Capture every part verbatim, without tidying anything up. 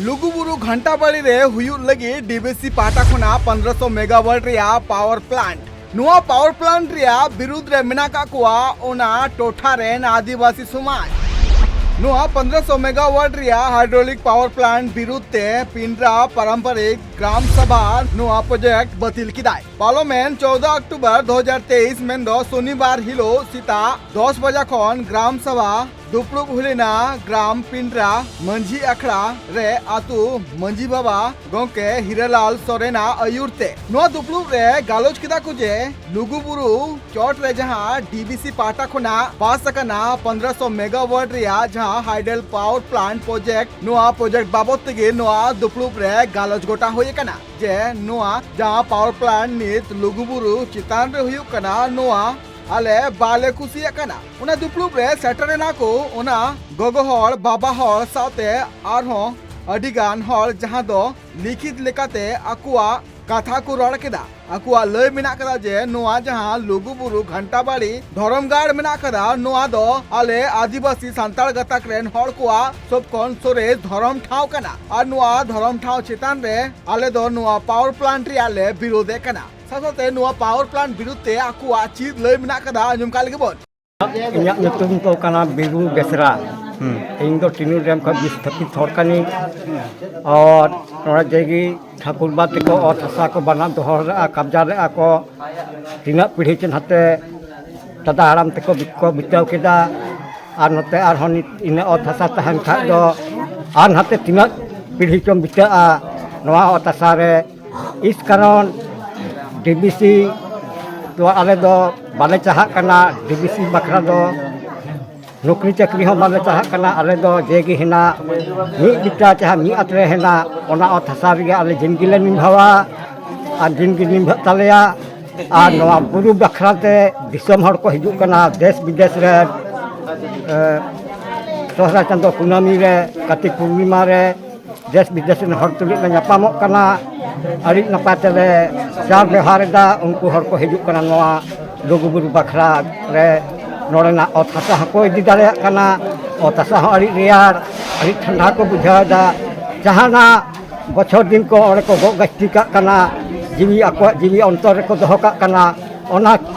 ᱞᱩᱜᱩᱵᱩᱨᱩ ᱜᱷᱟᱱᱴᱟᱵᱟᱲᱤ ᱨᱮ ᱦᱩᱭᱩᱜ ᱞᱟᱹᱜᱤᱫ ᱰᱤᱵᱤᱥᱤ ᱯᱟᱦᱴᱟ ᱠᱷᱚᱱᱟᱜ ᱯᱚᱱᱫᱽᱨᱚᱥᱚ ᱢᱮᱜᱟᱣᱟᱴ ᱨᱮᱭᱟᱜ ᱯᱟᱣᱟᱨ ᱯᱞᱟᱱᱴ᱾ ᱱᱚᱣᱟ ᱯᱟᱣᱟᱨ ᱯᱞᱟᱱᱴ ᱨᱮᱭᱟᱜ ᱵᱤᱨᱩᱫᱷ ᱨᱮ ᱢᱮᱱᱟᱜ ᱠᱟᱜ ᱠᱚᱣᱟ ᱚᱱᱟ ᱴᱚᱴᱷᱟ ᱨᱮᱱ ᱟᱹᱫᱤᱵᱟᱹᱥᱤ ᱥᱚᱢᱟᱡᱽ᱾ ᱱᱚᱣᱟ ᱯᱚᱱᱫᱽᱨᱚᱥᱚ ᱢᱮᱜᱟᱣᱟᱴ ᱨᱮᱭᱟᱜ ᱦᱟᱭᱰᱨᱳᱞᱤᱠ ᱯᱟᱣᱟᱨ ᱯᱞᱟᱱᱴ ᱵᱤᱨᱩᱫᱷ ᱛᱮ ᱯᱤᱱᱰᱨᱟ ᱯᱟᱨᱟᱢᱯᱟᱨᱤᱠ ᱜᱨᱟᱢ ᱥᱟᱵᱷᱟ ᱱᱚᱣᱟ ᱯᱨᱚᱡᱮᱠᱴ ᱵᱟᱹᱛᱤᱞ ᱠᱮᱫᱟᱭ᱾ ᱯᱟᱨᱞᱟᱢᱮᱱᱴ ᱪᱳᱣᱫᱟ ᱚᱠᱴᱳᱵᱚᱨ ᱫᱩ ᱦᱟᱡᱟᱨ ᱛᱮᱭᱤᱥ ᱢᱮᱱᱫᱚ ᱥᱚᱱᱤᱵᱟᱨ ᱦᱤᱞᱳᱜ ᱥᱮᱛᱟᱜ ᱫᱚᱥ ᱵᱟᱡᱟ ᱠᱷᱚᱱ ᱜᱨᱟᱢ ᱥᱟᱵᱷᱟ ᱫᱩᱯᱲᱩᱵ ᱦᱩᱭ ᱞᱮᱱᱟ ᱜᱨᱟᱢ ᱯᱤᱱᱰᱨᱟ ᱢᱟᱹᱡᱷᱤ ᱟᱠᱷᱲᱟ ᱨᱮ ᱟᱹᱛᱩ ᱢᱟᱹᱡᱷᱤ ᱵᱟᱵᱟ ᱜᱚᱢᱠᱮ ᱦᱤᱨᱟᱞᱟᱞ ᱥᱚᱨᱮᱱᱟᱜ ᱟᱹᱭᱩᱨ ᱛᱮ᱾ ᱱᱚᱣᱟ ᱫᱩᱯᱲᱩᱵ ᱨᱮ ᱜᱟᱞᱚᱪ ᱠᱮᱫᱟ ᱠᱚ ᱡᱮ ᱞᱩᱜᱩᱵᱩᱨᱩ ᱪᱚᱴ ᱨᱮ ᱡᱟᱦᱟᱸ ᱰᱤᱵᱤᱥᱤ ᱯᱟᱦᱴᱟ ᱠᱷᱚᱱᱟᱜ ᱯᱟᱥ ᱟᱠᱟᱱᱟ ᱯᱚᱱᱫᱽᱨᱚᱥᱚ ᱢᱮᱜᱟᱣᱟᱴ ᱨᱮᱭᱟᱜ ᱡᱟᱦᱟᱸ ᱦᱟᱭᱰᱮᱞ ᱯᱟᱣᱟᱨ ᱯᱞᱟᱱᱴ ᱯᱨᱚᱡᱮᱠᱴ, ᱱᱚᱣᱟ ᱯᱨᱚᱡᱮᱠᱴ ᱵᱟᱵᱚᱫ ᱛᱮᱜᱮ ᱱᱚᱣᱟ ᱫᱩᱯᱲᱩᱵ ᱨᱮ ᱜᱟᱞᱚᱪ ᱜᱚᱴᱟ ᱦᱩᱭ ᱟᱠᱟᱱᱟ ᱡᱮ ᱱᱚᱣᱟ ᱡᱟᱦᱟᱸ ᱯᱟᱣᱟᱨ ᱯᱞᱟᱱᱴ ᱱᱤᱛ ᱞᱩᱜᱩᱵᱩᱨᱩ ᱪᱮᱛᱟᱱ ᱨᱮ ᱦᱩᱭᱩᱜ ᱠᱟᱱᱟ, ᱱᱚᱣᱟ ᱟᱞᱮ ᱵᱟᱞᱮ ᱠᱩᱥᱤᱭᱟᱜ ᱠᱟᱱᱟ᱾ ᱚᱱᱟ ᱫᱩᱯᱲᱩᱵ ᱨᱮ ᱥᱮᱴᱮᱨ ᱮᱱᱟ ᱠᱚ ᱚᱱᱟ ᱜᱚᱜᱚ ᱦᱚᱲ, ᱵᱟᱵᱟ ᱦᱚᱲ ᱥᱟᱶᱛᱮ ᱟᱨᱦᱚᱸ ᱟᱹᱰᱤ ᱜᱟᱱ ᱦᱚᱲ, ᱡᱟᱦᱟᱸ ᱫᱚ ᱞᱤᱠᱷᱤᱛ ᱞᱮᱠᱟᱛᱮ ᱟᱠᱚᱣᱟᱜ ᱠᱟᱛᱷᱟ ᱠᱚ ᱨᱚᱲ ᱠᱮᱫᱟ᱾ ᱟᱠᱚᱣᱟᱜ ᱞᱟᱹᱭ ᱢᱮᱱᱟᱜ ᱠᱟᱫᱟ ᱡᱮ ᱱᱚᱣᱟ ᱡᱟᱦᱟᱸ ᱞᱩᱜᱩᱵᱩᱨᱩ ᱜᱷᱟᱱᱴᱟᱵᱟᱲᱤ ᱫᱷᱚᱨᱚᱢ ᱜᱟᱲ ᱢᱮᱱᱟᱜ ᱠᱟᱫᱟ, ᱱᱚᱣᱟ ᱫᱚ ᱟᱞᱮ ᱟᱹᱫᱤᱵᱟᱹᱥᱤ ᱥᱟᱱᱛᱟᱲ ᱜᱟᱛᱟᱠ ᱨᱮᱱ ᱦᱚᱲ ᱠᱚᱣᱟᱜ ᱥᱚᱵ ᱠᱷᱚᱱ ᱥᱚᱨᱮᱥ ᱫᱷᱚᱨᱚᱢ ᱴᱷᱟᱶ ᱠᱟᱱᱟ᱾ ᱟᱨ ᱱᱚᱣᱟ ᱫᱷᱚᱨᱚᱢ ᱴᱷᱟᱶ ᱪᱮᱛᱟᱱ ᱨᱮ ᱟᱞᱮ ᱫᱚ ᱱᱚᱣᱟ ᱯᱟᱣᱟᱨ ᱯᱞᱟᱱᱴ ᱨᱮᱭᱟᱜ ᱞᱮ ᱵᱤᱨᱳᱫᱮᱫ ᱠᱟᱱᱟ᱾ ᱥᱟᱶ ᱥᱟᱶᱛᱮ ᱱᱚᱣᱟ ᱯᱟᱣᱟᱨ ᱯᱞᱟᱱᱴ ᱵᱤᱨᱩᱫᱷ ᱛᱮ ᱟᱠᱚᱣᱟᱜ ᱪᱮᱫ ᱞᱟᱹᱭ ᱢᱮᱱᱟᱜ ᱠᱟᱫᱟ, ᱟᱸᱡᱚᱢ ᱠᱟᱜ ᱞᱮᱜᱮ ᱵᱚᱱ᱾ ᱤᱧᱟᱹᱜ ᱧᱩᱛᱩᱢ ᱫᱚ ᱠᱟᱱᱟ ᱵᱤᱨᱩ ᱵᱮᱥᱨᱟ᱾ ᱤᱧ ᱫᱚ ᱴᱤᱱᱩ ᱰᱮᱢ ᱠᱷᱚᱱ ᱵᱤᱥᱛᱷᱟᱯᱤᱛ ᱦᱚᱲ ᱠᱟᱹᱱᱟᱹᱧ᱾ ᱟᱨ ᱱᱚᱰᱮ ᱡᱮᱜᱮ ᱴᱷᱟᱹᱠᱩᱨ ᱵᱟ ᱛᱮᱠᱚ ᱚᱛ ᱦᱟᱥᱟ ᱠᱚ ᱵᱟᱱᱟ ᱫᱚᱦᱚ ᱞᱮᱫᱼᱟ, ᱠᱟᱵᱽᱡᱟ ᱞᱮᱫᱼᱟ ᱠᱚ᱾ ᱛᱤᱱᱟᱹᱜ ᱯᱤᱲᱦᱤ ᱪᱚ ᱱᱟᱛᱮ ᱫᱟᱫᱟ ᱦᱟᱲᱟᱢ ᱛᱮᱠᱚ ᱵᱤ-, ᱠᱚ ᱵᱤᱛᱟᱹᱣ ᱠᱮᱫᱟ᱾ ᱟᱨ ᱱᱚᱛᱮ ᱟᱨᱦᱚᱸ ᱱᱤᱛ ᱤᱱᱟᱹ ᱚᱛ ᱦᱟᱥᱟ ᱛᱟᱦᱮᱱ ᱠᱷᱟᱡ ᱫᱚ ᱟᱨ ᱱᱟᱛᱮ ᱛᱤᱱᱟᱹᱜ ᱯᱤᱲᱦᱤ ᱪᱚᱢ ᱵᱤᱛᱟᱹᱜᱼᱟ ᱱᱚᱣᱟ ᱚᱛ ᱦᱟᱥᱟ ᱨᱮ᱾ ᱤᱥ ᱠᱟᱨᱚᱱ ᱰᱤᱵᱤᱥᱤ ᱫᱚ ᱟᱞᱮ ᱫᱚ ᱵᱟᱞᱮ ᱪᱟᱦᱟᱜ ᱠᱟᱱᱟ᱾ ᱰᱤᱵᱤᱥᱤ ᱵᱟᱠᱷᱨᱟ ᱫᱚ ᱱᱚᱠᱨᱤ ᱪᱟᱹᱠᱨᱤ ᱦᱚᱸ ᱵᱟᱞᱮ ᱪᱟᱦᱟᱜ ᱠᱟᱱᱟ᱾ ᱟᱞᱮ ᱫᱚ ᱡᱮ ᱜᱮ ᱦᱮᱱᱟᱜ ᱢᱤᱫ ᱵᱤᱴᱟ ᱪᱟᱦᱟ ᱢᱤᱫ ᱟᱛᱨᱮ ᱦᱮᱱᱟᱜ, ᱚᱱᱟ ᱚᱛ ᱦᱟᱥᱟ ᱨᱮᱜᱮ ᱟᱞᱮ ᱡᱤᱱᱫᱜᱤ ᱞᱮ ᱱᱤᱵᱷᱟᱣᱟ ᱟᱨ ᱡᱤᱱᱫᱜᱤ ᱱᱤᱵᱷᱟᱜ ᱛᱟᱞᱮᱭᱟ᱾ ᱟᱨ ᱱᱚᱣᱟ ᱵᱩᱨᱩ ᱵᱟᱠᱷᱨᱟ ᱛᱮ ᱫᱤᱥᱚᱢ ᱦᱚᱲ ᱠᱚ ᱦᱤᱡᱩᱜ ᱠᱟᱱᱟ, ᱫᱮᱥ ᱵᱤᱫᱮᱥ ᱨᱮᱱ᱾ ᱮ, ᱥᱚᱦᱨᱟᱭ ᱪᱟᱸᱫᱳ ᱠᱩᱱᱟᱹᱢᱤ ᱨᱮ, ᱠᱟᱨᱛᱤᱠ ᱯᱩᱨᱱᱤᱢᱟ ᱨᱮ ᱫᱮᱥ ᱵᱤᱫᱮᱥ ᱨᱮᱱ ᱦᱚᱲ ᱛᱩᱞᱩᱡ ᱞᱮ ᱧᱟᱯᱟᱢᱚᱜ ᱠᱟᱱᱟ᱾ ᱟᱹᱰᱤ ᱱᱟᱯᱟᱭ ᱛᱮᱞᱮ ᱪᱟᱞ ᱵᱮᱣᱦᱟᱨ ᱮᱫᱟ᱾ ᱩᱱᱠᱩ ᱦᱚᱲ ᱠᱚ ᱦᱤᱡᱩᱜ ᱠᱟᱱᱟ ᱱᱚᱣᱟ ᱞᱩᱜᱩᱵᱩᱨᱩ ᱵᱟᱠᱷᱨᱟ ᱨᱮ᱾ ᱱᱚᱰᱮᱱᱟᱜ ᱚᱛ ᱦᱟᱥᱟ ᱦᱚᱸᱠᱚ ᱤᱫᱤ ᱫᱟᱲᱮᱭᱟᱜ ᱠᱟᱱᱟ᱾ ᱚᱛ ᱦᱟᱥᱟ ᱦᱚᱸ ᱟᱹᱰᱤ ᱨᱮᱭᱟᱲ, ᱟᱹᱰᱤ ᱴᱷᱟᱱᱰᱟ ᱠᱚ ᱵᱩᱡᱷᱟᱹᱣ ᱮᱫᱟ᱾ ᱡᱟᱦᱟᱱᱟᱜ ᱵᱚᱪᱷᱚᱨ ᱫᱤᱱ ᱠᱚ ᱚᱸᱰᱮ ᱠᱚ ᱜᱚᱜ ᱜᱟᱹᱥᱛᱤ ᱠᱟᱜ ᱠᱟᱱᱟ, ᱡᱤᱣᱤ ᱟᱠᱚᱣᱟᱜ ᱡᱤᱣᱤ ᱚᱱᱛᱚᱨ ᱨᱮᱠᱚ ᱫᱚᱦᱚ ᱠᱟᱜ ᱠᱟᱱᱟ, ᱚᱱᱟ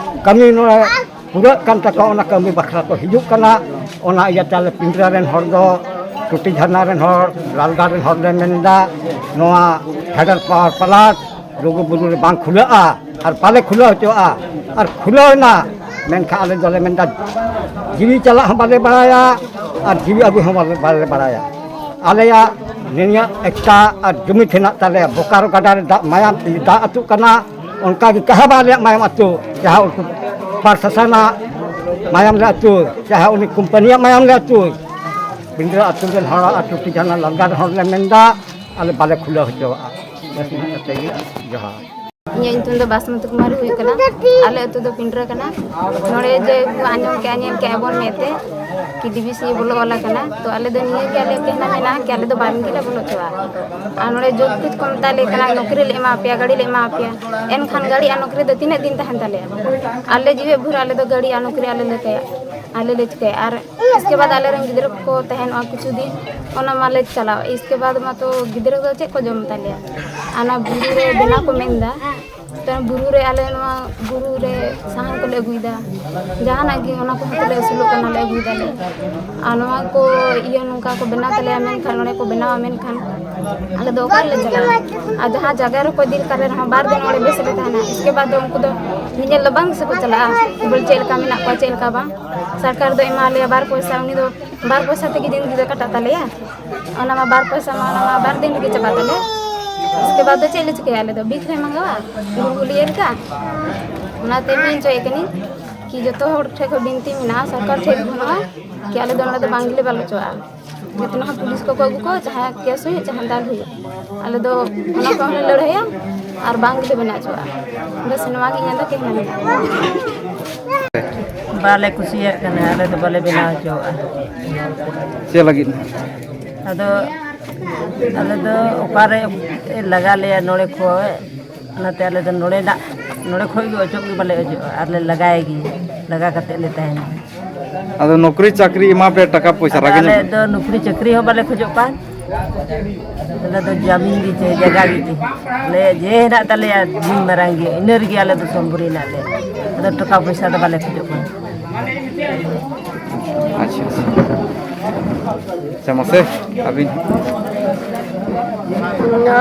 ᱠᱟᱹᱢᱤ ᱱᱚᱰᱮ ᱯᱩᱨᱟᱹᱜ ᱠᱟᱱ ᱛᱟᱠᱚᱣᱟ, ᱚᱱᱟ ᱠᱟᱹᱢᱤ ᱵᱟᱠᱷᱨᱟ ᱠᱚ ᱦᱤᱡᱩᱜ ᱠᱟᱱᱟ᱾ ᱚᱱᱟ ᱤᱭᱟᱹᱛᱮ ᱟᱞᱮ ᱯᱤᱸᱰᱨᱟ ᱨᱮᱱ ᱦᱚᱲ ᱫᱚ, ᱴᱩᱴᱤ ᱡᱷᱟᱨᱱᱟ ᱨᱮᱱ ᱦᱚᱲ, ᱞᱟᱞᱜᱟᱲ ᱨᱮᱱ ᱦᱚᱲ ᱞᱮ ᱢᱮᱱᱫᱟ, ᱱᱚᱣᱟ ᱯᱷᱮᱰᱟᱨ ᱯᱟᱣᱟᱨ ᱯᱞᱟᱱᱴ ᱞᱩᱜᱩ ᱵᱩᱨᱩ ᱨᱮ ᱵᱟᱝ ᱠᱷᱩᱞᱟᱹᱜᱼᱟ ᱟᱨ ᱵᱟᱞᱮ ᱠᱷᱩᱞᱟᱹᱣ ᱦᱚᱪᱚᱣᱟᱜᱼᱟ᱾ ᱟᱨ ᱠᱷᱩᱞᱟᱹᱣ ᱮᱱᱟ, ᱢᱮᱱᱠᱷᱟᱱ ᱟᱞᱮ ᱫᱚᱞᱮ ᱢᱮᱱᱫᱟ, ᱡᱤᱣᱤ ᱪᱟᱞᱟᱜ ᱦᱚᱸ ᱵᱟᱞᱮ ᱵᱟᱲᱟᱭᱟ ᱟᱨ ᱡᱤᱣᱤ ᱟᱹᱜᱩ ᱦᱚᱸ ᱵᱟᱞᱮ, ᱵᱟᱞᱮ ᱵᱟᱲᱟᱭᱟ᱾ ᱟᱞᱮᱭᱟᱜ ᱱᱤᱱᱟᱹᱜ ᱮᱠᱴᱟ ᱟᱨ ᱡᱩᱢᱤ ᱦᱮᱱᱟᱜ ᱛᱟᱞᱮᱭᱟ, ᱵᱳᱠᱟᱨᱳ ᱜᱟᱰᱟ ᱨᱮ ᱫᱟᱜ ᱢᱟᱭᱟᱢ ᱫᱟᱜ ᱟᱹᱛᱩᱜ ᱠᱟᱱᱟ, ᱚᱱᱠᱟ ᱜᱮ ᱠᱟᱦᱟᱵᱟ ᱟᱞᱮᱭᱟᱜ ᱢᱟᱭᱟᱢ ᱟᱹᱛᱩ, ᱡᱟᱦᱟᱸ ᱩᱱᱠᱩ ᱯᱨᱚᱥᱟᱥᱚᱱᱟᱜ ᱢᱟᱭᱟᱢ ᱞᱮ ᱟᱹᱛᱩ, ᱡᱟᱦᱟᱸ ᱩᱱᱤ ᱠᱳᱢᱯᱟᱱᱤᱭᱟᱜ ᱢᱟᱭᱟᱢ ᱞᱮ ᱟᱹᱛᱩ᱾ ᱯᱤᱸᱰᱨᱟ ᱟᱹᱛᱩ ᱨᱮᱱ ᱦᱚᱲ ᱟᱨ ᱴᱩᱴᱤ ᱡᱷᱟᱨᱱᱟ ᱞᱟᱞᱜᱟᱲ ᱦᱚᱲ ᱞᱮ ᱢᱮᱱᱫᱟ, ᱟᱞᱮ ᱵᱟᱞᱮ ᱠᱷᱩᱞᱟᱹᱣ ᱦᱚᱪᱚᱣᱟᱜᱼᱟ᱾ ᱵᱮᱥ, ᱤᱱᱟᱹᱜ ᱠᱟᱛᱮ ᱜᱮ, ᱡᱚᱦᱟᱨ᱾ ᱤᱧᱟᱹᱜ ᱧᱩᱛᱩᱢ ᱫᱚ ᱵᱟᱥᱢᱚᱛᱤ ᱠᱩᱢᱟᱨᱤ ᱦᱩᱭᱩᱜ ᱠᱟᱱᱟ᱾ ᱟᱞᱮ ᱟᱹᱛᱩ ᱫᱚ ᱯᱤᱸᱰᱨᱟ ᱠᱟᱱᱟ᱾ ᱱᱚᱰᱮ ᱡᱮ ᱠᱚ ᱟᱸᱡᱚᱢ ᱠᱮᱜᱼᱟ, ᱧᱮᱞ ᱠᱮᱜᱼᱟ ᱵᱚᱱ ᱢᱮᱫ ᱛᱮ, ᱠᱤ ᱰᱤ ᱵᱷᱤ ᱥᱤ ᱵᱚᱞᱚ ᱚᱞ ᱟᱠᱟᱱᱟ, ᱛᱚ ᱟᱞᱮ ᱫᱚ ᱱᱤᱭᱟᱹ ᱜᱮ ᱟᱞᱮᱭᱟᱜ ᱠᱮᱦᱱᱟ ᱢᱮᱱᱟᱜᱼᱟ ᱠᱤ ᱟᱞᱮ ᱫᱚ ᱵᱟᱝ ᱜᱮᱞᱮ ᱵᱚᱞᱚ ᱦᱚᱪᱚᱣᱟᱜᱼᱟ᱾ ᱟᱨ ᱱᱚᱰᱮ ᱡᱳᱨ ᱠᱩᱪ ᱠᱚ ᱢᱮᱛᱟ ᱞᱮ ᱠᱟᱱᱟ, ᱱᱚᱠᱨᱤ ᱞᱮ ᱮᱢᱟ ᱯᱮᱭᱟ, ᱜᱟᱹᱰᱤ ᱞᱮ ᱮᱢᱟ ᱯᱮᱭᱟ, ᱮᱱᱠᱷᱟᱱ ᱜᱟᱹᱰᱤ ᱟᱨ ᱱᱚᱠᱨᱤ ᱫᱚ ᱛᱤᱱᱟᱹᱜ ᱫᱤᱱ ᱛᱟᱦᱮᱱ ᱛᱟᱞᱮᱭᱟ? ᱟᱞᱮ ᱡᱮᱣᱮᱫ ᱵᱷᱳᱨ ᱟᱞᱮ ᱫᱚ ᱜᱟᱹᱰᱤ ᱟᱨ ᱱᱚᱠᱨᱤ ᱟᱞᱮ ᱞᱮ ᱠᱟᱭᱟ, ᱟᱞᱮ ᱞᱮ ᱪᱤᱠᱟᱹᱭᱟ? ᱟᱨ ᱤᱥᱠᱮ ᱵᱟᱫ ᱟᱞᱮ ᱨᱮᱱ ᱜᱤᱫᱽᱨᱟᱹ ᱠᱚᱠᱚ ᱛᱟᱦᱮᱱᱚᱜᱼᱟ ᱠᱤᱪᱷᱩ ᱫᱤᱱ, ᱚᱱᱟ ᱢᱟᱞᱮ ᱪᱟᱞᱟᱣ᱾ ᱤᱥᱠᱮ ᱵᱟᱫ ᱢᱟᱛᱚ ᱜᱤᱫᱽᱨᱟᱹ ᱫᱚ ᱪᱮᱫ ᱠᱚ ᱡᱚᱢ ᱛᱟᱞᱮᱭᱟ? ᱚᱱᱟ ᱵᱩᱨᱩ ᱨᱮ ᱵᱮᱱᱟᱣ ᱠᱚ ᱢᱮᱱᱫᱟ, ᱛᱚ ᱵᱩᱨᱩ ᱨᱮ ᱟᱞᱮ ᱱᱚᱣᱟ ᱵᱩᱨᱩ ᱨᱮ ᱥᱟᱦᱟᱱ ᱠᱚᱞᱮ ᱟᱹᱜᱩᱭᱮᱫᱟ, ᱡᱟᱦᱟᱱᱟᱜ ᱜᱮ ᱚᱱᱟ ᱠᱚᱦᱚᱸ ᱠᱚᱞᱮ ᱟᱹᱥᱩᱞᱚᱜ ᱠᱟᱱᱟ, ᱞᱮ ᱟᱹᱜᱩᱭᱮᱫᱟᱞᱮ᱾ ᱟᱨ ᱱᱚᱣᱟ ᱠᱚ ᱤᱭᱟᱹ ᱱᱚᱝᱠᱟ ᱠᱚ ᱵᱮᱱᱟᱣ ᱛᱟᱞᱮᱭᱟ, ᱢᱮᱱᱠᱷᱟᱱ ᱱᱚᱰᱮ ᱠᱚ ᱵᱮᱱᱟᱣᱟ, ᱢᱮᱱᱠᱷᱟᱱ ᱟᱞᱮ ᱫᱚ ᱚᱠᱟ ᱨᱮᱞᱮ ᱪᱟᱞᱟᱜᱼᱟ? ᱟᱨ ᱡᱟᱦᱟᱸ ᱡᱟᱭᱜᱟ ᱨᱮᱠᱚ ᱤᱫᱤ ᱞᱮᱠᱟ ᱨᱮᱦᱚᱸ ᱵᱟᱨ ᱫᱤᱱ ᱚᱸᱰᱮ ᱵᱮᱥ ᱞᱮ ᱛᱟᱦᱮᱱᱟ, ᱤᱥᱠᱮ ᱵᱟᱫ ᱫᱚ ᱩᱱᱠᱩ ᱫᱚ ᱧᱮᱧᱮᱞ ᱫᱚ ᱵᱟᱝ ᱥᱮ ᱠᱚ ᱪᱟᱞᱟᱜᱼᱟ, ᱵᱚᱞᱮ ᱪᱮᱫ ᱞᱮᱠᱟ ᱢᱮᱱᱟᱜ ᱠᱚᱣᱟ, ᱪᱮᱫ ᱞᱮᱠᱟ ᱵᱟᱝ᱾ ᱥᱚᱨᱠᱟᱨ ᱫᱚ ᱮᱢᱟ ᱞᱮᱭᱟ ᱵᱟᱨ ᱯᱚᱭᱥᱟ, ᱩᱱᱤ ᱫᱚ ᱵᱟᱨ ᱯᱚᱭᱥᱟ ᱛᱮᱜᱮ ᱡᱤᱱᱫᱮᱜᱤ ᱫᱚ ᱠᱟᱴᱟᱜ ᱛᱟᱞᱮᱭᱟ᱾ ᱚᱱᱟ ᱢᱟ ᱵᱟᱨ ᱯᱚᱭᱥᱟ ᱢᱟ, ᱚᱱᱟ ᱢᱟ ᱵᱟᱨ ᱫᱤᱱ ᱨᱮᱜᱮ ᱪᱟᱵᱟᱜ ᱛᱟᱞᱮ᱾ ᱤᱥᱠᱮ ᱵᱟᱫ ᱫᱚ ᱪᱮᱫ ᱞᱮ ᱪᱤᱠᱟᱹᱭᱟ? ᱟᱞᱮ ᱫᱚ ᱵᱷᱤᱠ ᱞᱮ ᱢᱟᱸᱜᱟᱣᱟ, ᱜᱩᱨᱩ ᱞᱟᱹᱭ ᱞᱮᱠᱟ᱾ ᱚᱱᱟᱛᱮ ᱢᱮᱱ ᱦᱚᱪᱚᱭᱮᱫ ᱠᱟᱹᱱᱟᱹᱧ ᱠᱤ ᱡᱚᱛᱚ ᱦᱚᱲ ᱴᱷᱮᱱ ᱠᱷᱚᱱ ᱵᱤᱱᱛᱤ ᱢᱮᱱᱟᱜᱼᱟ, ᱥᱚᱨᱠᱟᱨ ᱴᱷᱮᱱ ᱠᱷᱚᱱ ᱦᱚᱸ, ᱠᱤ ᱟᱞᱮ ᱫᱚ ᱱᱚᱰᱮ ᱫᱚ ᱵᱟᱝ ᱜᱮᱞᱮ ᱵᱚᱞᱚ ᱦᱚᱪᱚᱣᱟᱜᱼᱟ᱾ ᱡᱚᱛᱚ ᱦᱚᱸ ᱯᱩᱞᱤᱥ ᱠᱚᱠᱚ ᱟᱹᱜᱩ ᱠᱚᱣᱟ, ᱡᱟᱦᱟᱸ ᱠᱮᱥ ᱦᱩᱭᱩᱜ, ᱡᱟᱦᱟᱸ ᱫᱟᱞ ᱦᱩᱭᱩᱜ, ᱟᱞᱮ ᱫᱚ ᱚᱱᱟ ᱠᱚᱦᱚᱸ ᱞᱮ ᱞᱟᱹᱲᱦᱟᱹᱭᱟ ᱟᱨ ᱵᱟᱝ ᱜᱮᱞᱮ ᱵᱮᱱᱟᱣ ᱦᱚᱪᱚᱣᱟᱜᱼᱟ᱾ ᱵᱟᱥ ᱱᱚᱣᱟ ᱜᱮ ᱤᱧᱟᱹᱜ ᱫᱚ ᱠᱮᱦᱱᱟ ᱢᱮᱱᱟᱜᱼᱟ᱾ ᱵᱟᱞᱮ ᱠᱩᱥᱤᱭᱟᱜ ᱠᱟᱱᱟ, ᱟᱞᱮ ᱫᱚ ᱵᱟᱞᱮ ᱵᱮᱱᱟᱣ ᱦᱚᱪᱚᱣᱟᱜᱼᱟ᱾ ᱪᱮᱫ ᱞᱟᱹᱜᱤᱫ? ᱟᱫᱚ ᱟᱞᱮ ᱫᱚ ᱚᱠᱟᱨᱮ ᱞᱟᱜᱟ ᱞᱮᱭᱟ ᱱᱚᱰᱮ ᱠᱷᱚᱡ, ᱚᱱᱟᱛᱮ ᱟᱞᱮ ᱫᱚ ᱱᱚᱰᱮᱱᱟᱜ, ᱱᱚᱰᱮ ᱠᱷᱚᱡ ᱜᱮ ᱚᱪᱚᱜ ᱜᱮ ᱵᱟᱞᱮ ᱚᱪᱚᱜᱼᱟ, ᱟᱨ ᱞᱮ ᱞᱟᱜᱟᱭ ᱜᱮ, ᱞᱟᱜᱟ ᱠᱟᱛᱮ ᱞᱮ ᱛᱟᱦᱮᱱᱟ᱾ ᱟᱫᱚ ᱱᱚᱠᱨᱤ ᱪᱟᱠᱨᱤ ᱮᱢᱟ ᱯᱮ, ᱴᱟᱠᱟ ᱯᱚᱭᱥᱟ ᱟᱫᱚ ᱨᱟᱜᱮ ᱟᱞᱮ ᱧᱚᱜ ᱫᱚ ᱱᱚᱠᱨᱤ ᱪᱟᱹᱠᱨᱤ ᱦᱚᱸ ᱵᱟᱞᱮ ᱠᱷᱚᱡᱚᱜ ᱠᱟᱱ, ᱟᱞᱮ ᱫᱚ ᱡᱟᱢᱤᱱ ᱜᱮ ᱪᱟᱹᱭ, ᱡᱟᱭᱜᱟ ᱜᱮ ᱪᱟᱹᱭ᱾ ᱟᱞᱮ ᱡᱮ ᱦᱮᱱᱟᱜ ᱛᱟᱞᱮᱭᱟ ᱡᱤᱣᱤ ᱢᱟᱨᱟᱝ ᱜᱮ, ᱤᱱᱟᱹ ᱨᱮᱜᱮ ᱟᱞᱮ ᱫᱚ ᱥᱚᱢᱵᱩᱨᱤ ᱦᱮᱱᱟᱜ ᱞᱮᱭᱟ᱾ ᱟᱫᱚ ᱴᱟᱠᱟ ᱯᱚᱭᱥᱟ ᱫᱚ ᱵᱟᱞᱮ ᱠᱷᱚᱡᱚᱜ ᱠᱟᱱᱟ᱾ ᱟᱪᱪᱷᱟ, ᱟᱪᱪᱷᱟ᱾ ᱟᱪᱪᱷᱟ, ᱢᱟᱥᱮ ᱟᱹᱵᱤᱱ᱾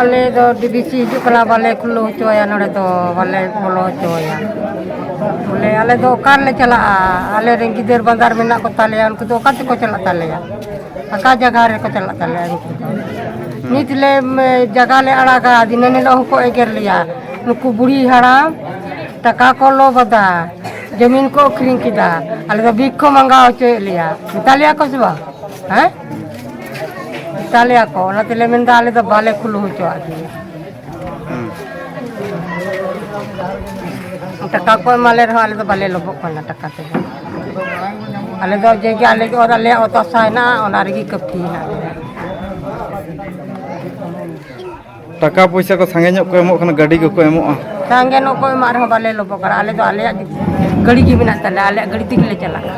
ᱟᱞᱮ ᱫᱚ ᱰᱤ ᱵᱷᱤ ᱥᱤ ᱦᱤᱡᱩᱜ ᱠᱟᱱᱟ, ᱵᱟᱞᱮ ᱠᱷᱩᱞᱟᱹᱣ ᱦᱚᱪᱚᱣᱟᱭᱟ, ᱱᱚᱰᱮ ᱫᱚ ᱵᱟᱞᱮ ᱵᱚᱞᱚ ᱦᱚᱪᱚᱣᱟᱭᱟ᱾ ᱵᱚᱞᱮ ᱟᱞᱮ ᱫᱚ ᱚᱠᱟ ᱨᱮᱞᱮ ᱪᱟᱞᱟᱜᱼᱟ? ᱟᱞᱮ ᱨᱮᱱ ᱜᱤᱫᱟᱹᱨ ᱵᱟᱱᱫᱟᱨ ᱢᱮᱱᱟᱜ ᱠᱚ ᱛᱟᱞᱮᱭᱟ, ᱩᱱᱠᱩ ᱫᱚ ᱚᱠᱟ ᱛᱮᱠᱚ ᱪᱟᱞᱟᱜ ᱛᱟᱞᱮᱭᱟ? ᱯᱷᱟᱸᱠᱟ ᱡᱟᱭᱜᱟ ᱨᱮᱠᱚ ᱪᱟᱞᱟᱜ ᱛᱟᱞᱮᱭᱟ ᱩᱱᱠᱩ ᱫᱚ᱾ ᱱᱤᱛ ᱞᱮ, ᱢ, ᱡᱟᱭᱜᱟ ᱞᱮ ᱟᱲᱟᱜᱟ, ᱫᱷᱤᱱᱟᱹᱱ ᱦᱤᱞᱳᱜ ᱦᱚᱸᱠᱚ ᱮᱜᱮᱨ ᱞᱮᱭᱟ᱾ ᱱᱩᱠᱩ ᱵᱩᱲᱦᱤ ᱦᱟᱲᱟᱢ ᱴᱟᱠᱟ ᱠᱚ ᱞᱚᱵ ᱟᱫᱟ, ᱡᱟᱹᱢᱤᱱ ᱠᱚ ᱟᱹᱠᱷᱨᱤᱧ ᱠᱮᱫᱟ, ᱟᱞᱮ ᱫᱚ ᱵᱷᱤᱠ ᱠᱚ ᱢᱟᱸᱜᱟᱣ ᱦᱚᱪᱚᱭᱮᱫ ᱞᱮᱭᱟ᱾ ᱢᱮᱛᱟ ᱞᱮᱭᱟ ᱠᱚ ᱥᱮ ᱵᱟᱝ? ᱦᱮᱸ? ᱢᱮᱛᱟ ᱞᱮᱭᱟ ᱠᱚ, ᱚᱱᱟ ᱛᱮᱞᱮ ᱢᱮᱱᱫᱟ ᱟᱞᱮ ᱫᱚ ᱵᱟᱞᱮ ᱠᱷᱩᱞᱟᱹᱣ ᱦᱚᱪᱚᱣᱟᱜ ᱜᱮᱭᱟ᱾ ᱦᱩᱸ᱾ ᱴᱟᱠᱟ ᱠᱚ ᱮᱢᱟᱞᱮ ᱨᱮᱦᱚᱸ ᱟᱞᱮ ᱫᱚ ᱵᱟᱞᱮ ᱞᱚᱵᱚᱜ ᱠᱟᱱᱟ ᱴᱟᱠᱟ ᱛᱮᱫᱚ᱾ ᱟᱞᱮ ᱫᱚ ᱡᱮ ᱜᱮ ᱟᱞᱮ ᱜᱮ ᱚᱛ, ᱟᱞᱮᱭᱟᱜ ᱚᱛ ᱦᱟᱥᱟ ᱦᱮᱱᱟᱜᱼᱟ, ᱚᱱᱟ ᱨᱮᱜᱮ ᱠᱟᱹᱯᱷᱤ ᱦᱮᱱᱟᱜ ᱞᱮᱭᱟ᱾ ᱴᱟᱠᱟ ᱯᱚᱭᱥᱟ ᱠᱚ ᱥᱟᱸᱜᱮ ᱧᱚᱜ ᱠᱚ ᱮᱢᱚᱜ ᱠᱟᱱᱟ, ᱜᱟᱹᱰᱤ ᱠᱚᱠᱚ ᱮᱢᱚᱜᱼᱟ᱾ ᱥᱟᱸᱜᱮ ᱧᱚᱜ ᱠᱚ ᱮᱢᱟᱜ ᱨᱮᱦᱚᱸ ᱵᱟᱞᱮ ᱞᱚᱵᱚᱜ ᱠᱟᱱᱟ᱾ ᱟᱞᱮ ᱫᱚ ᱟᱞᱮᱭᱟᱜ ᱜᱟᱹᱰᱤ ᱜᱮ ᱢᱮᱱᱟᱜ ᱛᱟᱞᱮᱭᱟ, ᱟᱞᱮᱭᱟᱜ ᱜᱟᱹᱰᱤ ᱛᱮᱜᱮ ᱞᱮ ᱪᱟᱞᱟᱜᱼᱟ᱾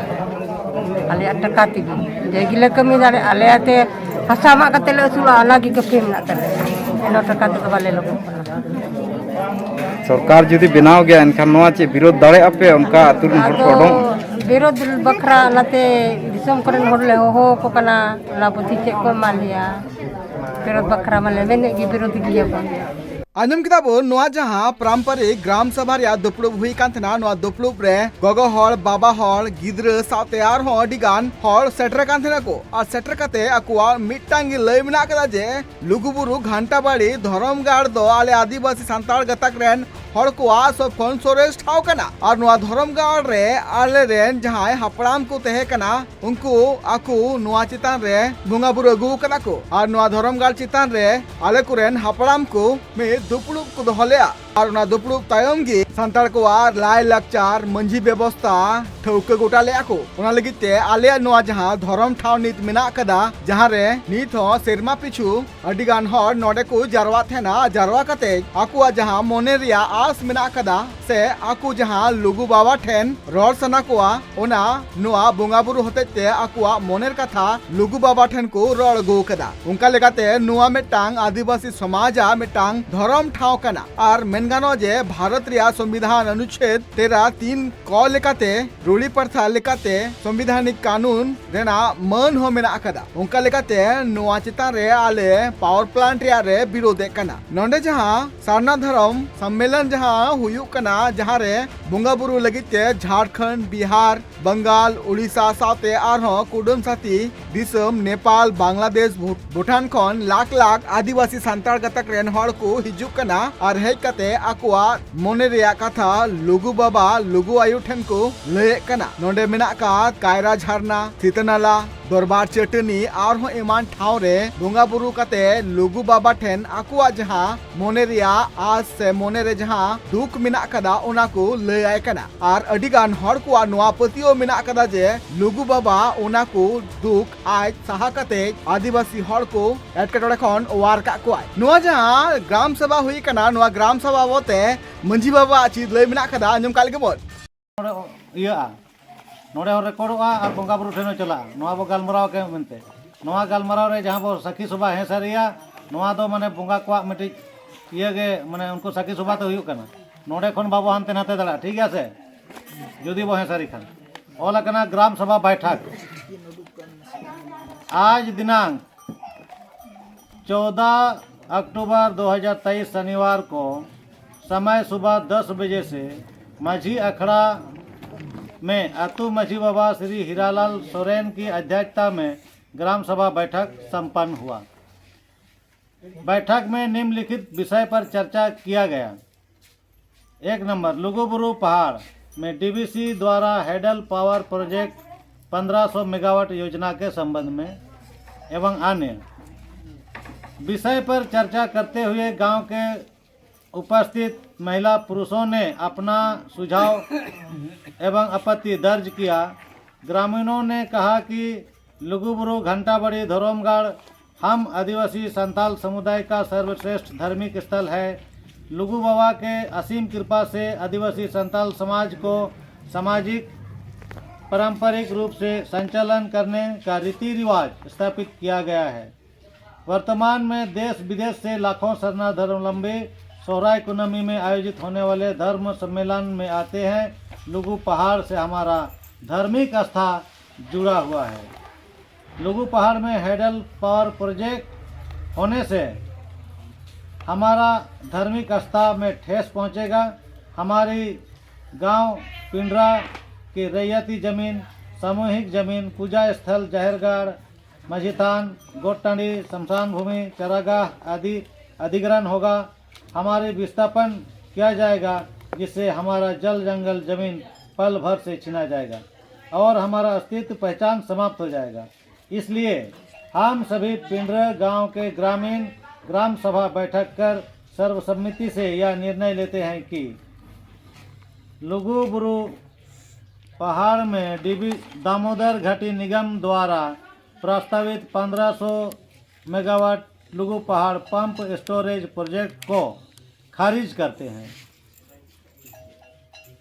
ᱟᱞᱮᱭᱟᱜ ᱴᱟᱠᱟ ᱛᱮᱜᱮ ᱡᱮ ᱜᱮᱞᱮ ᱠᱟᱹᱢᱤ ᱫᱟᱲᱮᱭᱟᱜᱼᱟ, ᱟᱞᱮᱭᱟᱜ ᱛᱮ ᱦᱟᱥᱟ ᱢᱟᱜ ᱠᱟᱛᱮ ᱞᱮ ᱟᱹᱥᱩᱞᱚᱜᱼᱟ, ᱚᱱᱟ ᱜᱮ ᱠᱟᱹᱯᱷᱤ ᱢᱮᱱᱟᱜ ᱛᱟᱞᱮᱭᱟ᱾ ᱮᱱᱦᱚᱸ ᱴᱟᱠᱟ ᱛᱮᱫᱚ ᱵᱟᱞᱮ ᱞᱚᱵᱚᱜ ᱠᱟᱱᱟ᱾ ᱥᱚᱨᱠᱟᱨ ᱡᱩᱫᱤ ᱵᱮᱱᱟᱣ ᱜᱮᱭᱟ, ᱮᱱᱠᱷᱟᱱ ᱱᱚᱣᱟ ᱪᱮᱫ ᱵᱤᱨᱳᱫ ᱫᱟᱲᱮᱭᱟᱜᱼᱟ ᱯᱮ? ᱚᱱᱠᱟ ᱟᱹᱛᱩ ᱨᱮᱱ ᱦᱚᱲ ᱠᱚ ᱟᱫᱚ ᱚᱰᱚᱝ? ᱵᱤᱨᱳᱫ ᱵᱟᱠᱷᱨᱟ ᱚᱱᱟᱛᱮ ᱫᱤᱥᱚᱢ ᱠᱚᱨᱮᱱ ᱦᱚᱲ ᱞᱮ ᱦᱚᱦᱚ ᱟᱠᱚ ᱠᱟᱱᱟ, ᱚᱱᱟ ᱯᱩᱛᱷᱤ ᱪᱮᱫ ᱠᱚ ᱮᱢᱟ ᱞᱮᱭᱟ᱾ ᱵᱤᱨᱳᱫ ᱵᱟᱠᱷᱨᱟ ᱢᱟᱞᱮ ᱢᱮᱱᱮᱫ ᱜᱮ, ᱵᱤᱨᱳᱫ ᱜᱮᱭᱟ ᱵᱚᱱ᱾ ᱟᱸᱡᱚᱢ ᱠᱮᱫᱟ ᱵᱚᱱ, ᱱᱚᱣᱟ ᱡᱟᱦᱟᱸ ᱯᱟᱨᱟᱢᱯᱟᱨᱤᱠ ᱜᱨᱟᱢ ᱥᱟᱵᱷᱟ ᱨᱮᱭᱟᱜ ᱫᱩᱯᱲᱩᱵ ᱦᱩᱭ ᱠᱟᱱ ᱛᱟᱦᱮᱱᱟ, ᱱᱚᱣᱟ ᱫᱩᱯᱲᱩᱵ ᱨᱮ ᱜᱚᱜᱚ ᱦᱚᱲ, ᱵᱟᱵᱟ ᱦᱚᱲ, ᱜᱤᱫᱽᱨᱟᱹ ᱥᱟᱶᱛᱮ ᱟᱨᱦᱚᱸ ᱟᱹᱰᱤ ᱜᱟᱱ ᱦᱚᱲ ᱥᱮᱴᱮᱨ ᱟᱠᱟᱱ ᱛᱟᱦᱮᱱᱟ ᱠᱚ᱾ ᱟᱨ ᱥᱮᱴᱮᱨ ᱠᱟᱛᱮ ᱟᱠᱚᱣᱟᱜ ᱢᱤᱫᱴᱟᱝ ᱜᱮ ᱞᱟᱹᱭ ᱢᱮᱱᱟᱜ ᱠᱟᱫᱟ ᱡᱮ ᱞᱩᱜᱩᱵᱩᱨᱩ ᱜᱷᱟᱱᱴᱟ ᱵᱟᱲᱤ ᱫᱷᱚᱨᱚᱢ ᱜᱟᱲ ᱫᱚ ᱟᱞᱮ ᱟᱹᱫᱤᱵᱟᱹᱥᱤ ᱥᱟᱱᱛᱟᱲ ᱜᱟᱛᱟᱠ ᱨᱮᱱ ᱦᱚᱲ ᱠᱚᱣᱟᱜ ᱥᱚᱵ ᱠᱷᱚᱱ ᱥᱚᱨᱮᱥ ᱴᱷᱟᱶ ᱠᱟᱱᱟ᱾ ᱟᱨ ᱱᱚᱣᱟ ᱫᱷᱚᱨᱚᱢ ᱜᱟᱲ ᱨᱮ ᱟᱞᱮ ᱨᱮᱱ ᱡᱟᱦᱟᱸᱭ ᱦᱟᱯᱲᱟᱢ ᱠᱚ ᱛᱟᱦᱮᱸ ᱠᱟᱱᱟ, ᱩᱱᱠᱩ ᱟᱠᱚ ᱱᱚᱣᱟ ᱪᱮᱛᱟᱱ ᱨᱮ ᱵᱚᱸᱜᱟ ᱵᱩᱨᱩ ᱟᱹᱜᱩ ᱟᱠᱟᱫᱟ ᱠᱚ᱾ ᱟᱨ ᱱᱚᱣᱟ ᱫᱷᱚᱨᱚᱢ ᱜᱟᱲ ᱪᱮᱛᱟᱱ ᱨᱮ ᱟᱞᱮ ᱠᱚᱨᱮᱱ ᱦᱟᱯᱲᱟᱢ ᱠᱚ ᱢᱤᱫ ᱫᱩᱯᱲᱩᱵ ᱠᱚ ᱫᱚᱦᱚ ᱞᱮᱫᱼᱟ᱾ ᱟᱨ ᱚᱱᱟ ᱫᱩᱯᱲᱩᱵ ᱛᱟᱭᱚᱢ ᱜᱮ ᱥᱟᱱᱛᱟᱲ ᱠᱚᱣᱟᱜ ᱞᱟᱭ ᱞᱟᱠᱪᱟᱨ ᱢᱟᱹᱡᱷᱤ ᱵᱮᱵᱚᱥᱛᱟ ᱴᱷᱟᱹᱣᱠᱟᱹ ᱜᱚᱴᱟ ᱞᱮᱫᱼᱟ ᱠᱚ᱾ ᱚᱱᱟ ᱞᱟᱹᱜᱤᱫ ᱛᱮ ᱟᱞᱮᱭᱟᱜ ᱱᱚᱣᱟ ᱡᱟᱦᱟᱸ ᱫᱷᱚᱨᱚᱢ ᱴᱷᱟᱶ ᱱᱤᱛ ᱢᱮᱱᱟᱜ ᱟᱠᱟᱫᱟ, ᱡᱟᱦᱟᱸ ᱨᱮ ᱱᱤᱛ ᱦᱚᱸ ᱥᱮᱨᱢᱟ ᱯᱤᱪᱷᱩ ᱟᱹᱰᱤ ᱜᱟᱱ ᱦᱚᱲ ᱱᱚᱰᱮ ᱠᱚ ᱡᱟᱨᱣᱟᱜ ᱛᱟᱦᱮᱱᱟ᱾ ᱡᱟᱨᱣᱟ ᱠᱟᱛᱮ ᱟᱠᱚᱣᱟᱜ ᱡᱟᱦᱟᱸ ᱢᱚᱱᱮ ᱨᱮᱭᱟᱜ ᱟᱸᱥ ᱢᱮᱱᱟᱜ ᱟᱠᱟᱫᱟ ᱥᱮ ᱟᱠᱚ ᱡᱟᱦᱟᱸ ᱞᱩᱜᱩ ᱵᱟᱵᱟ ᱴᱷᱮᱱ ᱨᱚᱲ ᱥᱟᱱᱟ ᱠᱚᱣᱟ, ᱚᱱᱟ ᱱᱚᱣᱟ ᱵᱚᱸᱜᱟ ᱵᱩᱨᱩ ᱦᱚᱛᱮᱡ ᱛᱮ ᱟᱠᱚᱣᱟᱜ ᱢᱚᱱᱮᱨ ᱠᱟᱛᱷᱟ ᱞᱩᱜᱩ ᱵᱟᱵᱟ ᱴᱷᱮᱱ ᱠᱚ ᱨᱚᱲ ᱟᱹᱜᱩ ᱟᱠᱟᱫᱟ᱾ ᱚᱱᱠᱟ ᱞᱮᱠᱟᱛᱮ ᱱᱚᱣᱟ ᱢᱤᱫᱴᱟᱝ ᱟᱹᱫᱤᱵᱟᱹᱥᱤ ᱥᱚᱢᱟᱡᱟᱜ ᱢᱤᱫᱴᱟᱝ ᱫᱷᱚᱨᱚᱢ ᱴᱷᱟᱶ ᱠᱟᱱᱟ᱾ ᱟᱨ ᱢᱮᱱ ᱜᱟᱱᱚᱜᱼᱟ ᱡᱮ ᱵᱷᱟᱨᱚᱛ ᱨᱮᱭᱟᱜ ᱥᱚᱝᱵᱤᱫᱷᱟᱱ ᱚᱱᱩᱪᱷᱮᱫ ᱛᱮᱨᱟ ᱛᱤᱱ ᱠᱚ ᱞᱮᱠᱟᱛᱮ ᱨᱩᱲᱤ ᱯᱨᱚᱛᱷᱟ ᱞᱮᱠᱟᱛᱮ ᱥᱚᱝᱵᱤᱫᱷᱟᱱᱤᱠ ᱠᱟᱹᱱᱩᱱ ᱨᱮᱱᱟᱜ ᱢᱟᱹᱱ ᱦᱚᱸ ᱢᱮᱱᱟᱜ ᱟᱠᱟᱫᱟ᱾ ᱚᱱᱠᱟ ᱞᱮᱠᱟᱛᱮ ᱱᱚᱣᱟ ᱪᱮᱛᱟᱱ ᱨᱮ ᱟᱞᱮ ᱯᱟᱣᱟᱨ ᱯᱞᱟᱱᱴ ᱨᱮᱭᱟᱜ ᱞᱮ ᱵᱤᱨᱳᱫᱮᱫ ᱠᱟᱱᱟ᱾ ᱱᱚᱰᱮ ᱡᱟᱦᱟᱸ ᱥᱟᱨᱱᱟ ᱫᱷᱚᱨᱚᱢ ᱥᱚᱢᱢᱮᱞᱚᱱ ᱡᱟᱦᱟᱸ ᱦᱩᱭᱩᱜ ᱠᱟᱱᱟ, ᱡᱟᱦᱟᱸ ᱨᱮ ᱵᱚᱸᱜᱟ ᱵᱩᱨᱩ ᱞᱟᱹᱜᱤᱫ ᱛᱮ ᱡᱷᱟᱲᱠᱷᱚᱸᱰ, ᱵᱤᱦᱟᱨ, ᱵᱟᱝᱜᱟᱞ, ᱳᱰᱤᱥᱟ ᱥᱟᱶᱛᱮ ᱟᱨᱦᱚᱸ ᱠᱩᱰᱟᱹᱢ ᱥᱟᱹᱛᱤ ᱫᱤᱥᱚᱢ ᱱᱮᱯᱟᱞ, ᱵᱟᱝᱞᱟᱫᱮᱥ, ᱵᱷᱩ-, ᱵᱷᱩᱴᱟᱱ ᱠᱷᱚᱱ ᱞᱟᱠᱷ ᱞᱟᱠᱷ ᱟᱹᱫᱤᱵᱟᱹᱥᱤ ᱥᱟᱱᱛᱟᱲ ᱜᱟᱛᱟᱠ ᱨᱮᱱ ᱦᱚᱲ ᱠᱚ ᱦᱤᱡᱩᱜ ᱠᱟᱱᱟ᱾ ᱟᱨ ᱦᱮᱡ ᱠᱟᱛᱮ ᱟᱠᱚᱣᱟᱜ ᱢᱚᱱᱮ ᱨᱮᱭᱟᱜ ᱠᱟᱛᱷᱟ ᱞᱩᱜᱩ ᱵᱟᱵᱟ, ᱞᱩᱜᱩ ᱟᱭᱳ ᱴᱷᱮᱱ ᱠᱚ ᱞᱟᱹᱭᱮᱫ ᱠᱟᱱᱟ᱾ ᱱᱚᱰᱮ ᱢᱮᱱᱟᱜ ᱟᱠᱟᱫ ᱠᱟᱭᱨᱟ ᱡᱷᱟᱨᱱᱟ, ᱥᱤᱛᱟᱹᱱᱟᱞᱟ, ᱫᱚᱨᱵᱟᱨ ᱪᱟᱹᱴᱟᱹᱱᱤ ᱟᱨᱦᱚᱸ ᱮᱢᱟᱱ ᱴᱷᱟᱶ ᱨᱮ ᱵᱚᱸᱜᱟ ᱵᱩᱨᱩ ᱠᱟᱛᱮ ᱞᱩᱜᱩ ᱵᱟᱵᱟ ᱴᱷᱮᱱ ᱟᱠᱚᱣᱟᱜ ᱡᱟᱦᱟᱸ ᱢᱚᱱᱮ ᱨᱮᱭᱟᱜ ᱟᱸᱥ ᱥᱮ ᱢᱚᱱᱮ ᱨᱮ ᱡᱟᱦᱟᱸ ᱫᱩᱠ ᱢᱮᱱᱟᱜ ᱟᱠᱟᱫᱟ, ᱚᱱᱟ ᱠᱚ ᱞᱟᱹᱭ ᱟᱭ ᱠᱟᱱᱟ᱾ ᱟᱨ ᱟᱹᱰᱤ ᱜᱟᱱ ᱦᱚᱲ ᱠᱚᱣᱟᱜ ᱱᱚᱣᱟ ᱯᱟᱹᱛᱭᱟᱹᱣ ᱢᱮᱱᱟᱜ ᱟᱠᱟᱫᱟ ᱡᱮ ᱞᱩᱜᱩ ᱵᱟᱵᱟ ᱚᱱᱟ ᱠᱚ ᱫᱩᱠ ᱟᱡ ᱥᱟᱦᱟ ᱠᱟᱛᱮ ᱟᱹᱫᱤᱵᱟᱹᱥᱤ ᱦᱚᱲ ᱠᱚ ᱮᱴᱠᱮᱴᱚᱬᱮ ᱠᱷᱚᱱ ᱚᱣᱟᱨ ᱠᱟᱜ ᱠᱚᱣᱟᱭ᱾ ᱱᱚᱣᱟ ᱡᱟᱦᱟᱸ ᱜᱨᱟᱢ ᱥᱚᱵᱷᱟ ᱦᱩᱭ ᱠᱟᱱᱟ, ᱱᱚᱣᱟ ᱜᱨᱟᱢ ᱥᱚᱵᱷᱟ ᱵᱟᱵᱚᱫ ᱛᱮ ᱢᱟᱹᱡᱷᱤ ᱵᱟᱵᱟᱣᱟᱜ ᱪᱮᱫ ᱞᱟᱹᱭ ᱢᱮᱱᱟᱜ ᱟᱠᱟᱫᱟ, ᱟᱸᱡᱚᱢ ᱠᱟᱜ ᱞᱮᱜᱮ ᱵᱚᱱ᱾ ᱱᱚᱰᱮ ᱤᱭᱟᱹᱜᱼᱟ, ᱱᱚᱰᱮ ᱦᱚᱸ ᱨᱮᱠᱚᱨᱰᱚᱜᱼᱟ ᱟᱨ ᱵᱚᱸᱜᱟ ᱵᱩᱨᱩ ᱴᱷᱮᱱ ᱦᱚᱸ ᱪᱟᱞᱟᱜᱼᱟ᱾ ᱱᱚᱣᱟ ᱵᱚ ᱜᱟᱞᱢᱟᱨᱟᱣ ᱠᱮᱫ ᱢᱮᱱᱛᱮ, ᱱᱚᱣᱟ ᱜᱟᱞᱢᱟᱨᱟᱣ ᱨᱮ ᱡᱟᱦᱟᱸ ᱵᱚ ᱥᱟᱹᱠᱷᱤ ᱥᱚᱵᱷᱟ ᱦᱮᱸ ᱥᱟᱹᱨᱤᱭᱟ, ᱱᱚᱣᱟ ᱫᱚ ᱢᱟᱱᱮ ᱵᱚᱸᱜᱟ ᱠᱚᱣᱟᱜ ᱢᱤᱫᱴᱤᱡ ᱤᱭᱟᱹ ᱜᱮ, ᱢᱟᱱᱮ ᱩᱱᱠᱩ ᱥᱟᱹᱠᱷᱤ ᱥᱚᱵᱷᱟ ᱛᱮ ᱦᱩᱭᱩᱜ ᱠᱟᱱᱟ᱾ ᱱᱚᱰᱮ ᱠᱷᱚᱱ ᱵᱟᱵᱚ ᱦᱟᱱᱛᱮ ᱱᱟᱛᱮ ᱫᱟᱲᱮᱭᱟᱜᱼᱟ, ᱴᱷᱤᱠ ᱜᱮᱭᱟ ᱥᱮ? ᱡᱩᱫᱤ ᱵᱚ ᱦᱮᱸ ᱥᱟᱹᱨᱤ ᱠᱷᱟᱱ, ᱚᱞ ᱟᱠᱟᱱᱟ ᱜᱨᱟᱢ ᱥᱚᱵᱷᱟ ᱵᱟᱭᱴᱷᱟᱠ, ᱟᱡ ᱫᱤᱱᱟᱝ ᱪᱳᱫᱟ ᱚᱠᱴᱳᱵᱚᱨ ᱫᱩ ᱦᱟᱡᱟᱨ ᱛᱮᱭᱤᱥ ᱥᱚᱱᱤᱣᱟᱨ ᱠᱚ समय सुबह दस बजे से ᱢᱟᱹᱡᱷᱤ ᱟᱠᱷᱲᱟ ᱢᱮ ᱟᱹᱛᱩ ᱢᱟᱹᱡᱷᱤ ᱵᱟᱵᱟ ᱥᱨᱤ ᱦᱤᱨᱟᱞᱟᱞ ᱥᱚᱨᱮᱱ ᱠᱤ ᱟᱫᱷᱭᱟᱠᱛᱟ ᱢᱮ ᱜᱨᱟᱢ ᱥᱚᱵᱷᱟ ᱵᱟᱭᱴᱷᱟᱠ ᱥᱚᱢᱯᱚᱱᱱ ᱦᱩᱣᱟ᱾ ᱵᱟᱭᱴᱷᱟᱠ ᱢᱮ ᱱᱤᱢᱱᱞᱤᱠᱷᱤᱛ ᱵᱤᱥᱚᱭ ᱯᱚᱨ ᱪᱚᱨᱪᱟ ᱠᱤᱭᱟ ᱜᱟᱭᱟ᱾ एक नंबर, लुगुबुरु पहाड़ में डीवीसी द्वारा हेडल पावर प्रोजेक्ट पन्द्रह सौ मेगावाट योजना के संबंध में एवं अन्य विषय पर चर्चा करते हुए गांव के उपस्थित महिला पुरुषों ने अपना सुझाव एवं आपत्ति दर्ज किया। ग्रामीणों ने कहा कि लुगुबुरु घंटाबाड़ी धरोमगढ़ हम आदिवासी संताल समुदाय का सर्वश्रेष्ठ धार्मिक स्थल है। लुगु बाबा के असीम कृपा से आदिवासी संताल समाज को सामाजिक पारंपरिक रूप से संचालन करने का रीति रिवाज स्थापित किया गया है। वर्तमान में देश विदेश से लाखों सरना धर्मावलंबी सोहराय कुनमी में आयोजित होने वाले धर्म सम्मेलन में आते हैं। लुगु पहाड़ से हमारा धार्मिक आस्था जुड़ा हुआ है। लुगु पहाड़ में हाइडल पावर प्रोजेक्ट होने से हमारा धार्मिक आस्था में ठेस पहुंचेगा। हमारी गांव पिंडरा की रैयती जमीन, सामूहिक जमीन, पूजा स्थल, जाहिरगढ़, मझीथान, गोट टांडी, शमशान भूमि, चरागाह आदि अधिग्रहण होगा। हमारे विस्थापन किया जाएगा, जिससे हमारा जल जंगल जमीन पल भर से छीना जाएगा और हमारा अस्तित्व पहचान समाप्त हो जाएगा। इसलिए हम सभी पिंडरा गांव के ग्रामीण ग्राम सभा बैठक कर सर्वसम्मति से यह निर्णय लेते हैं कि लुगु बुरु पहाड़ में डीबी दामोदर घाटी निगम द्वारा प्रस्तावित पन्द्रह सौ मेगावाट लुगु पहाड़ पंप स्टोरेज प्रोजेक्ट को खारिज करते हैं।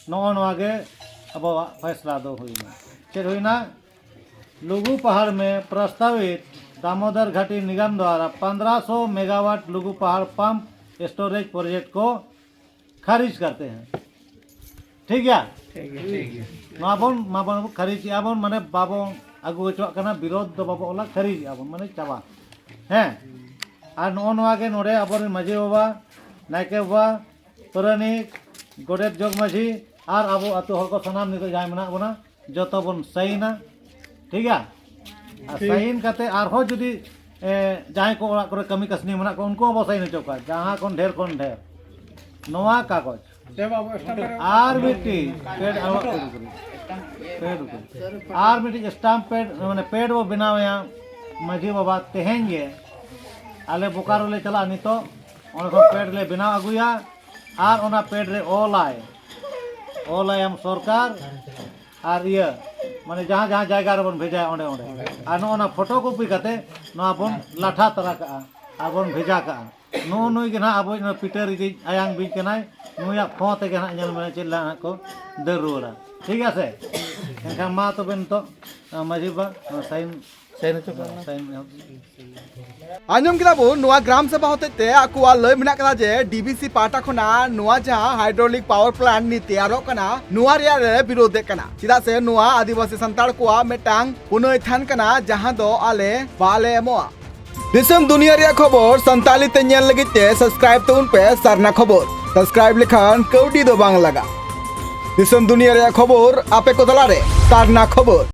ᱱᱚᱜᱼᱚ ᱱᱚᱣᱟ ᱜᱮ ᱟᱵᱚᱣᱟᱜ ᱯᱷᱮᱥᱞᱟ ᱫᱚ ᱦᱩᱭᱱᱟ᱾ ᱪᱮᱫ ᱦᱩᱭᱱᱟ? ᱞᱩᱜᱩ ᱯᱟᱦᱟᱲ ᱢᱮ ᱯᱨᱚᱥᱛᱟᱵᱤᱛ ᱫᱟᱢᱳᱫᱚᱨ ᱜᱷᱟᱴᱤ ᱱᱤᱜᱚᱢ ᱫᱣᱟᱨᱟ ᱯᱚᱱᱫᱽᱨᱚ ᱥᱚ ᱢᱮᱜᱟᱣᱟᱴ ᱞᱩᱜᱩ ᱯᱟᱦᱟᱲ ᱯᱟᱢᱯ ᱥᱴᱳᱨᱮᱡᱽ ᱯᱨᱚᱡᱮᱠᱴ ᱠᱚ ᱠᱷᱟᱨᱤᱡᱽ ᱠᱟᱨᱛᱮ ᱦᱮᱸ᱾ ᱴᱷᱤᱠ ᱜᱮᱭᱟ? ᱴᱷᱤᱠ ᱜᱮᱭᱟ, ᱴᱷᱤᱠ ᱜᱮᱭᱟ᱾ ᱱᱚᱣᱟ ᱵᱚᱱ, ᱢᱟ ᱵᱚᱱ ᱠᱷᱟᱨᱤᱡᱮᱜᱼᱟ ᱵᱚᱱ, ᱢᱟᱱᱮ ᱵᱟᱵᱚᱱ ᱟᱹᱜᱩ ᱦᱚᱪᱚᱣᱟᱜ ᱠᱟᱱᱟ, ᱵᱤᱨᱳᱫᱷ ᱫᱚ ᱵᱟᱵᱚ ᱚᱞᱟ, ᱠᱷᱟᱨᱤᱡᱮᱜᱼᱟ ᱵᱚᱱ, ᱢᱟᱱᱮ ᱪᱟᱵᱟ᱾ ᱦᱮᱸ? ᱟᱨ ᱱᱚᱜᱼᱚ ᱱᱚᱣᱟ ᱜᱮ ᱱᱚᱰᱮ ᱟᱵᱚᱨᱮᱱ ᱢᱟᱹᱡᱷᱤ ᱵᱟᱵᱟ, ᱱᱟᱭᱠᱮ ᱵᱟᱵᱟ, ᱯᱟᱨᱟᱱᱤᱠ, ᱜᱚᱰᱮᱛ, ᱡᱚᱜᱽ ᱢᱟᱹᱡᱷᱤ ᱟᱨ ᱟᱵᱚ ᱟᱹᱛᱩ ᱦᱚᱲ ᱠᱚ ᱥᱟᱱᱟᱢ ᱱᱤᱛᱚᱜ ᱡᱟᱦᱟᱸᱭ ᱢᱮᱱᱟᱜ ᱵᱚᱱᱟ, ᱡᱚᱛᱚ ᱵᱚᱱ ᱥᱟᱭᱤᱱᱟ᱾ ᱴᱷᱤᱠ ᱜᱮᱭᱟ? ᱟᱨ ᱴᱷᱤᱠ᱾ ᱥᱟᱭᱤᱱ ᱠᱟᱛᱮ ᱟᱨᱦᱚᱸ ᱡᱩᱫᱤ, ᱮ, ᱡᱟᱦᱟᱸᱭ ᱠᱚ ᱚᱲᱟᱜ ᱠᱚᱨᱮ ᱠᱟᱹᱢᱤ ᱠᱟᱹᱥᱱᱤ ᱢᱮᱱᱟᱜ ᱠᱚᱣᱟ, ᱩᱱᱠᱩ ᱦᱚᱸ ᱵᱚ ᱥᱟᱭᱤᱱ ᱦᱚᱪᱚ ᱠᱚᱣᱟ, ᱡᱟᱦᱟᱸ ᱠᱷᱚᱱ ᱰᱷᱮᱨ ᱠᱷᱚᱱ ᱰᱷᱮᱨ᱾ ᱱᱚᱣᱟ ᱠᱟᱜᱚᱡᱽ᱾ ᱟᱨ ᱢᱤᱫᱴᱤᱡ ᱯᱮᱰ ᱟᱞᱚ ᱯᱮᱰ ᱠᱚᱨᱮ᱾ ᱯᱮᱰ ᱠᱚᱨᱮ᱾ ᱟᱨ ᱢᱤᱫᱴᱤᱡ ᱥᱴᱟᱢᱯ ᱯᱮᱰ, ᱢᱟᱱᱮ ᱯᱮᱰ ᱵᱚ ᱵᱮᱱᱟᱣᱮᱭᱟ ᱢᱟᱹᱡᱷᱤ ᱵᱟᱵᱟ ᱛᱮᱦᱮᱧ ᱜᱮ᱾ ᱟᱞᱮ ᱵᱳᱠᱟᱨᱳ ᱞᱮ ᱪᱟᱞᱟᱜᱼᱟ ᱱᱤᱛᱚᱜ᱾ ᱚᱸᱰᱮ ᱠᱷᱚᱱ ᱯᱮᱰ ᱞᱮ ᱵᱮᱱᱟᱣ ᱟᱹᱜᱩᱭᱟ ᱟᱨ ᱚᱱᱟ ᱯᱮᱰ ᱨᱮ ᱚᱞᱟᱭ, ᱚᱞᱟᱭᱟᱢ ᱥᱚᱨᱠᱟᱨ᱾ ᱟᱨ ᱤᱭᱟᱹ ᱢᱟᱱᱮ ᱡᱟᱦᱟᱸ ᱡᱟᱦᱟᱸ ᱡᱟᱭᱜᱟ ᱨᱮᱵᱚᱱ ᱵᱷᱮᱡᱟᱭᱟ ᱚᱸᱰᱮ ᱚᱸᱰᱮ᱾ ᱟᱨ ᱱᱚᱜᱼᱚ ᱱᱟ ᱯᱷᱳᱴᱳ ᱠᱚᱯᱤ ᱠᱟᱛᱮ ᱱᱚᱣᱟ ᱵᱚᱱ ᱞᱟᱴᱷᱟ ᱛᱟᱨᱟ ᱠᱟᱜᱼᱟ ᱟᱨ ᱵᱚᱱ ᱵᱷᱮᱡᱟ ᱠᱟᱜᱼᱟ᱾ ᱱᱚᱜᱼᱚ ᱱᱩᱭ ᱜᱮ ᱱᱟᱦᱟᱜ ᱟᱵᱚᱭᱤᱡ ᱱᱚᱣᱟ ᱯᱤᱴᱟᱹ ᱨᱤᱡᱤᱡ ᱟᱭᱟᱝ ᱵᱤᱧ ᱠᱟᱱᱟᱭ᱾ ᱱᱩᱭᱟᱜ ᱯᱷᱚᱸ ᱛᱮᱜᱮ ᱱᱟᱦᱟᱜ ᱧᱮᱞ ᱢᱮ ᱪᱮᱫ ᱞᱮᱠᱟ ᱱᱟᱦᱟᱜ ᱠᱚ ᱫᱟᱹᱲ ᱨᱩᱣᱟᱹᱲᱟ᱾ ᱴᱷᱤᱠ ᱟᱪᱷᱮ? ᱮᱱᱠᱷᱟᱱ ᱢᱟ ᱛᱚᱵᱮ ᱱᱤᱛᱚᱜ ᱟᱸ, ᱢᱟᱹᱡᱷᱤ ᱵᱟᱵᱟ, ᱱᱚᱣᱟ ᱥᱟᱭᱤᱱ ᱥᱟᱭᱤᱱ ᱦᱚᱪᱚ ᱠᱟᱜ ᱢᱮ᱾ ᱥᱟᱭᱤᱱ ᱮᱦᱚᱵ᱾ ᱟᱸᱡᱚᱢ ᱠᱮᱫᱟ ᱵᱚᱱ, ᱱᱚᱣᱟ ᱜᱨᱟᱢ ᱥᱚᱵᱷᱟ ᱦᱚᱛᱮᱡ ᱛᱮ ᱟᱠᱚᱣᱟᱜ ᱞᱟᱹᱭ ᱢᱮᱱᱟᱜ ᱠᱟᱫᱟ ᱡᱮ ᱰᱤᱵᱤᱥᱤ ᱯᱟᱦᱴᱟ ᱠᱷᱚᱱᱟᱜ ᱱᱚᱣᱟ ᱡᱟᱦᱟᱸ ᱦᱟᱭᱰᱨᱳᱞᱤᱠ ᱯᱟᱣᱟᱨ ᱯᱞᱟᱱᱴ ᱱᱤᱛ ᱛᱮᱭᱟᱨᱚᱜ ᱠᱟᱱᱟ, ᱱᱚᱣᱟ ᱨᱮᱭᱟᱜ ᱞᱮ ᱵᱤᱨᱳᱫᱮᱫ ᱠᱟᱱᱟ᱾ ᱪᱮᱫᱟᱜ ᱥᱮ ᱱᱚᱣᱟ ᱟᱹᱫᱤᱵᱟᱹᱥᱤ ᱥᱟᱱᱛᱟᱲ ᱠᱚᱣᱟᱜ ᱢᱤᱫᱴᱟᱝ ᱯᱩᱱᱟᱹᱭ ᱛᱷᱟᱱ ᱠᱟᱱᱟ, ᱡᱟᱦᱟᱸ ᱫᱚ ᱟᱞᱮ ᱵᱟᱞᱮ ᱮᱢᱚᱜᱼᱟ᱾ ᱫᱤᱥᱚᱢ ᱫᱩᱱᱤᱭᱟᱹ ᱨᱮᱭᱟᱜ ᱠᱷᱚᱵᱚᱨ ᱥᱟᱱᱛᱟᱲᱤ ᱛᱮ ᱧᱮᱞ ᱞᱟᱹᱜᱤᱫ ᱛᱮ ᱥᱟᱵᱥᱠᱨᱟᱭᱤᱵ ᱛᱟᱵᱚᱱ ᱯᱮ ᱥᱟᱨᱱᱟ ᱠᱷᱚᱵᱚᱨ᱾ ᱥᱟᱵᱥᱠᱨᱟᱭᱤᱵ ᱞᱮᱠᱷᱟᱱ ᱠᱟᱹᱣᱰᱤ ᱫᱚ ᱵᱟᱝ ᱞᱟᱜᱟᱜᱼᱟ᱾ ᱫᱤᱥᱚᱢ ᱫᱩᱱᱤᱭᱟᱹ ᱨᱮᱭᱟᱜ ᱠᱷᱚᱵᱚᱨ ᱟᱯᱮ ᱠᱚ ᱛᱟᱞᱟᱨᱮ ᱥᱟᱨᱱᱟ ᱠᱷᱚᱵᱚᱨ᱾